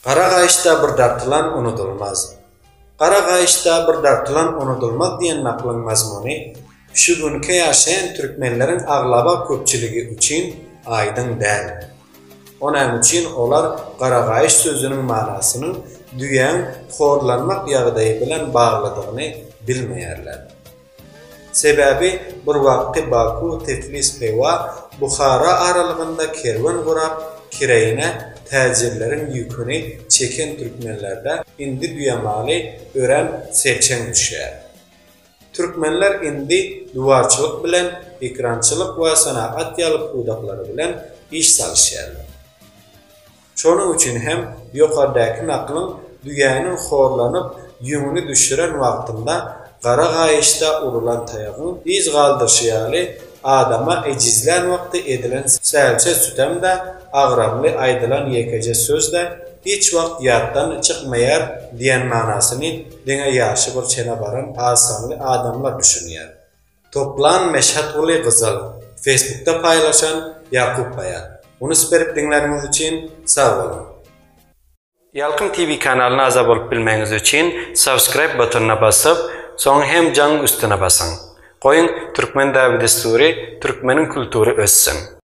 Gara gaýyşda bir dartylan unudylmaz. Gara gaýyşda bir dartylan unudylmaz diýen naklyň mazmuny şu günki ýaşaýan türkmenleriň aglaba köpçüligi üçin aýdyň däl. O näme üçin olar gara gaýyş sözüniň manasynyň düýäň horlanmak ýagdaýy bilen baglydygyny bilmeýärler. Sebäbi bir wagtky Baku, Tiflis, Hywa, Buhara aralygynda kerwen gurap, kireýine täjirleriň ýüküni çeken türkmenlerde indi düýe maly örän selçeň düşýär. Türkmenler indi duwarçylyk bilen, ekrançylyk we senagat ýaly pudaklary bilen iş salyşýarlar. Şonuň üçin hem ýokardaky naklyň düýäniň horlanyp ýüňüni düşüren wagtynda gara gaýyşda urulan taýagyň yz galdyryşy ýaly adama ejizlän wagty edilen sälçe sütem-de, agramly aýdylan ýekeje söz-de hiç wagt ýatdan çykmaýar diýen manasyny diňe ýaşy bir çene baran az sanly adamlar düşünýär. Toplan Meşhetguly Gyzyl, Facebookda paýlaşan Ýakup Baýat. Unus berip diňläniňiz üçin sag boluň. Ýalkym TV kanalyna agza bolup bilmegiňiz üçin subscribe butonyna basyp, soň hem jaň üstüne basyň. Goýuň türkmen däbi-dessury, türkmeniň kultury össün.